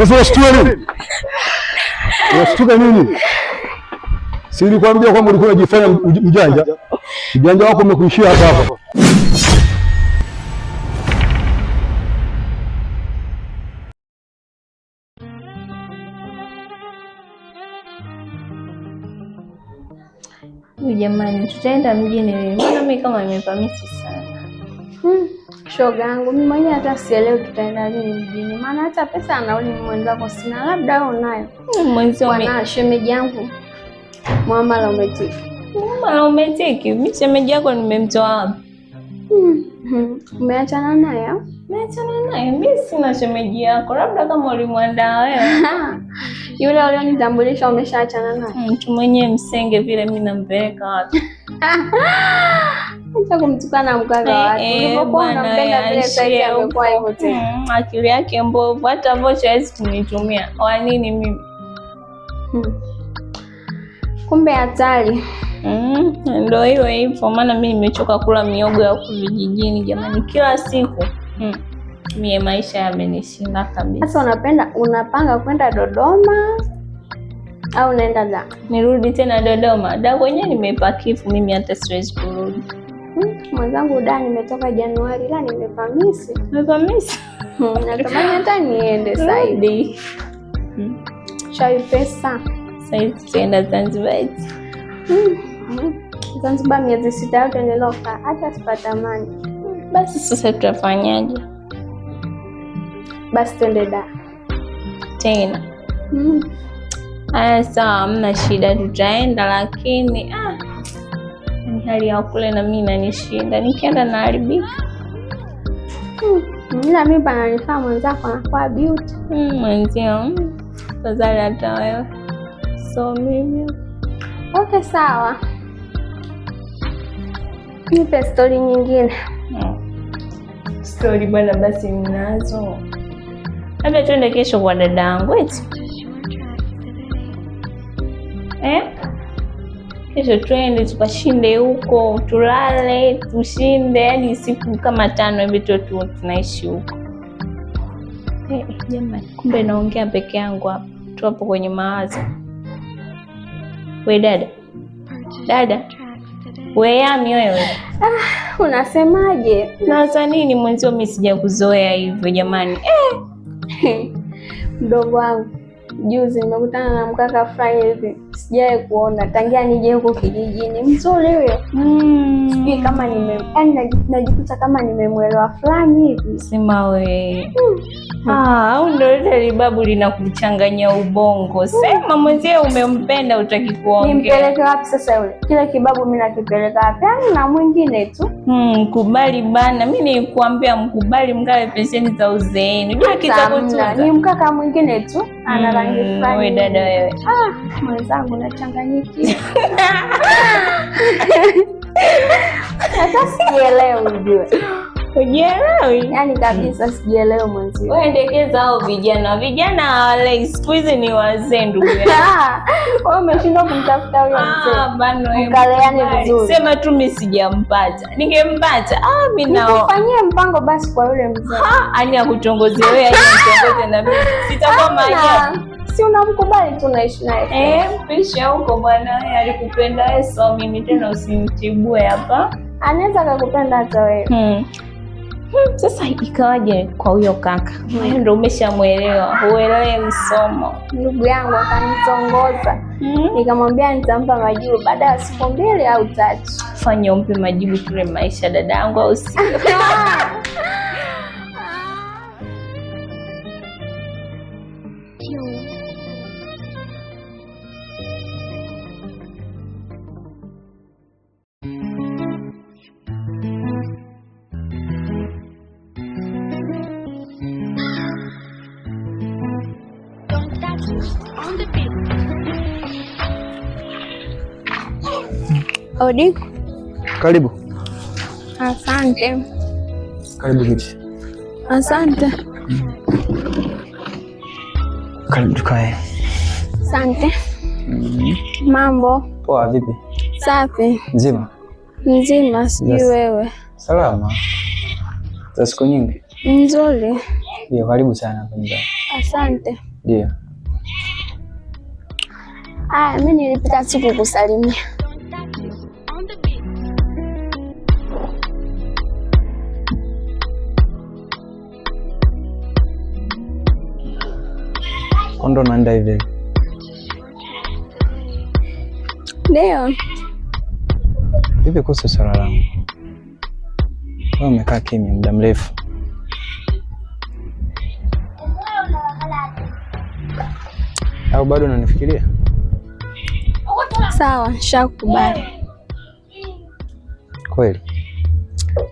Sasa unashtua nini? Unashtuka nini? Si nilikwambia kwamba ulikuwa unajifanya mjanja? Mjanja wako umekuishia hapa hapa. Jamani, tutaenda mjini lini? Mbona mimi kama nimepamisi sana. Shoga yangu mimi mwenyewe hata sielewi tutaenda lini mjini, maana hata pesa nauli mwenzako sina, labda wewe unayo. Mwenzio Bwana shemeji yangu muamala umetiki. Muamala umetiki? Mimi shemeji yako nimemtoa wapi? Umeachana naye au? Umeachana naye? Mimi sina shemeji yako, labda kama ulimwandaa wewe. Yule ulionitambulisha umeshaachana naye? Mtu mwenyewe msenge vile, mimi nampeleka wapi? Acha kumtukana mkaka watu. Ulipokuwa unampenda vile, sasa hivi amekuwa hivyo tena. Akili yake mbovu, hata vocha hawezi kunitumia. Kwa nini mimi? Kumbe hatari. Ndio hiyo hivyo, maana mimi nimechoka kula miogo ya huku vijijini jamani, kila siku. Mie maisha yamenishinda kabisa. Sasa unapanga kwenda Dodoma au unaenda da? Nirudi tena Dodoma? Da kwenyewe nimepakifu mimi, hata siwezi kurudi. Mwenzangu da nimetoka Januari la nimepamisi. Nimepamisi? Natamani hata niende sasa hivi. Chai pesa. Sasa hivi tutaenda Zanzibar. Zanzibar miezi 6 yote niloka hata sipatamani. Basi sasa tutafanyaje? Basi twende da tena. Aya, sawa, hamna shida, tutaenda, lakini ni hali ya kule na mimi inanishinda, nikienda naharibika. Ila mimi pananifaa mwenzako anakuwa beauty. Mwenzio, tafadhali hata wewe. So mimi. Okay, sawa. Nipe story nyingine. Story bwana, basi ninazo. Labda twende kesho kwa dadangu eti. Kesho twende tukashinde huko, tulale, tushinde, yaani siku kama 5 hivi tu tunaishi huko. Jamani, kumbe naongea peke yangu hapa. Tu hapo kwenye mawazo. We dada. Dada. We yami wewe. Unasemaje? Nawaza nini mwenzio, mimi sijakuzoea hivyo jamani. Mdogo wangu, juzi nimekutana na mkaka fulani hivi, sijawahi kuona tangia nije huko kijijini. Mzuri huyo. Sijui kama yaani najikuta kama nimemuelewa fulani hivi. Sema we. Au ndio ile libabu linakuchanganya ubongo. Sema mwenzie umempenda hutaki kuongea. Nimpeleke wapi sasa yule? Kile kibabu mimi nakipeleka wapi? Yaani na mwingine tu. Mkubali bana. Mimi nilikuambia mkubali, mgawe pensheni za uzeeni. Unajua kitakutunza. Ni mkaka mwingine tu ana rangi fulani. Wewe dada wewe. Mwenzangu nachanganyikiwa. Hata sijielewi ujue. Hujielewi? Yaani kabisa sijielewi mwenzio. Wewe endekeza hao vijana. Vijana hawalei, siku hizi ni wazee ndugu yangu. Wewe umeshindwa kumtafuta huyo mzee. Bano wewe Mkaleane mkubali. vizuri. Sema tu mimi sijampata. Ningempata, mimi nao. Nikufanyie mpango basi kwa yule mzee. Ani akutongoze wewe, ani akutongoze na mimi. Sitakuwa maajabu. Si unamkubali tu unaishi naye. Mpisha huko bwana, yeye alikupenda wewe, so mimi tena usimtibue hapa. Anaweza akakupenda hata wewe. Sasa ikawaje kwa huyo kaka? Wewe ndio umeshamuelewa, huelewi somo. Ndugu yangu akanitongoza. Nikamwambia nitampa majibu baada ya siku 2 au 3. Fanya umpe majibu tule maisha dadangu, au sio? Odi. Karibu. Asante. Karibu kiti. Asante. Karibu tukae. Asante. Mambo? Poa, vipi? Safi. Mzima? Mzima, sijui Yes. wewe. Salama. Za siku nyingi. Nzuri. Ndio, karibu sana hapa nyumbani. Asante. Ndio. Aya, mimi nilipita tu kukusalimia. Kondo naenda hivi. Ndio. Vipi kuhusu swala langu? Wewe umekaa kimya muda mrefu. Au bado unanifikiria? Sawa, nishakubali. Kweli?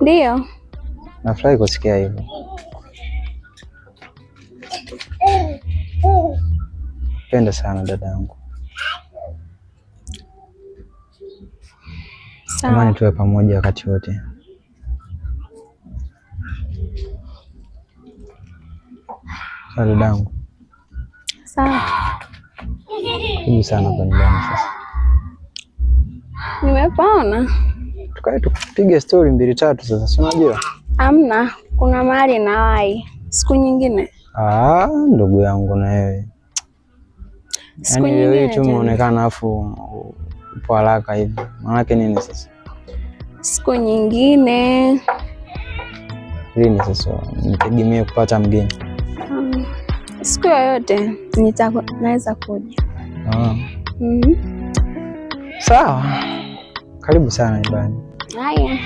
Ndio. Nafurahi kusikia hivyo. Penda sana dada yangu. Tamani Sawa. tuwe pamoja wakati wote. Sawa dadangu, Sawa. karibu sana kwa nyumbani sasa. Nimepona. Tukae tupige stori mbili tatu sasa, si unajua? Amna, kuna mahali nawahi. Siku nyingine. Ah, ndugu yangu na wewe. Siku Yaani leo hii nyingine tu tena. umeonekana afu upo haraka hivi. Maana nini sasa? Siku nyingine. Lini sasa nitegemee kupata mgeni? Siku yoyote naweza kuja. Ah. Mhm. Sawa. Karibu sana nyumbani. Haya.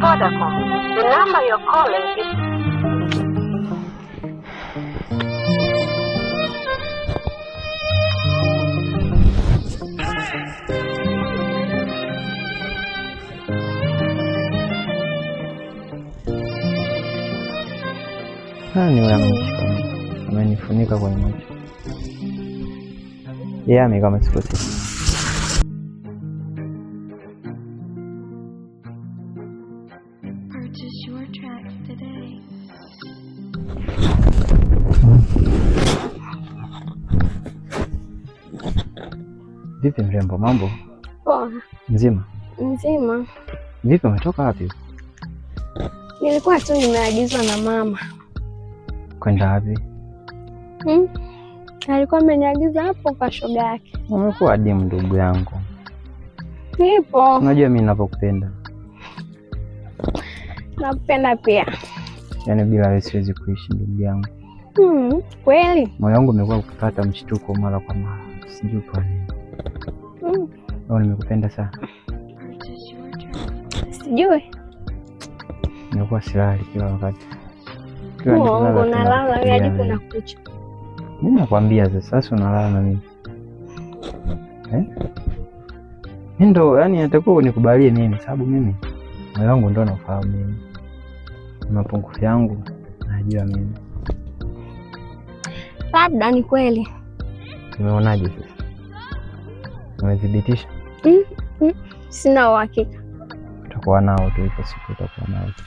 Vodacom. The number you're calling is Nani huyo amenishika? Amenifunika kwenye macho. Yami kama sikosei. Purchase your tracks today. Vipi mrembo, mambo? Poa. Mzima? Mzima. Vipi, umetoka wapi? Nilikuwa tu nimeagizwa na mama. Kwenda wapi? Hmm? Alikuwa ameniagiza hapo kwa shoga yake. Umekuwa adimu ndugu yangu. Nipo. Unajua mimi ninavyokupenda. Nakupenda pia. Yaani bila wewe siwezi kuishi ndugu yangu. Kweli? Moyo wangu umekuwa ukipata mshtuko mara kwa mara. Sijui kwa nini. Au nimekupenda sana. Sijui. Nimekuwa silali kila wakati. Kila Uongo, nikilala tu unalala wewe hadi nakufikiria kuna wewe. kucha. Mimi nakwambia sasa unalala na mimi. Eh? Mimi ndo yani natakiwa unikubalie mimi sababu mimi moyo wangu ndo nafahamu mimi. Mapungufu yangu najua mimi. Labda ni kweli. Umeonaje sasa? Umethibitisha? Sina uhakika. Utakuwa nao tu, ipo siku utakuwa nao tu.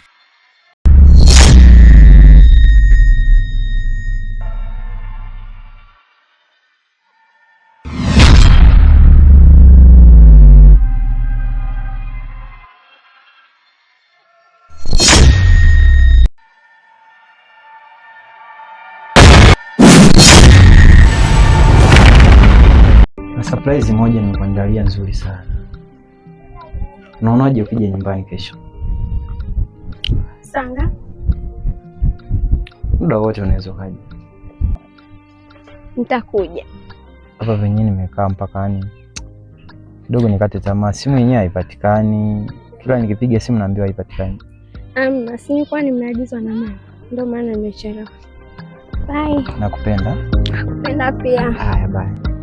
Surprise moja nimekuandalia nzuri sana. Unaonaje ukija nyumbani kesho? Sanga, Muda wote unaweza ukaja. nitakuja. Hapa penyewe nimekaa mpaka yani kidogo nikate tamaa, simu yenyewe haipatikani. Kila nikipiga simu naambiwa haipatikani. Amna, si nilikuwa nimeagizwa na mama, ndio maana nimechelewa. Bye. Nakupenda. Nakupenda pia. Haya, bye.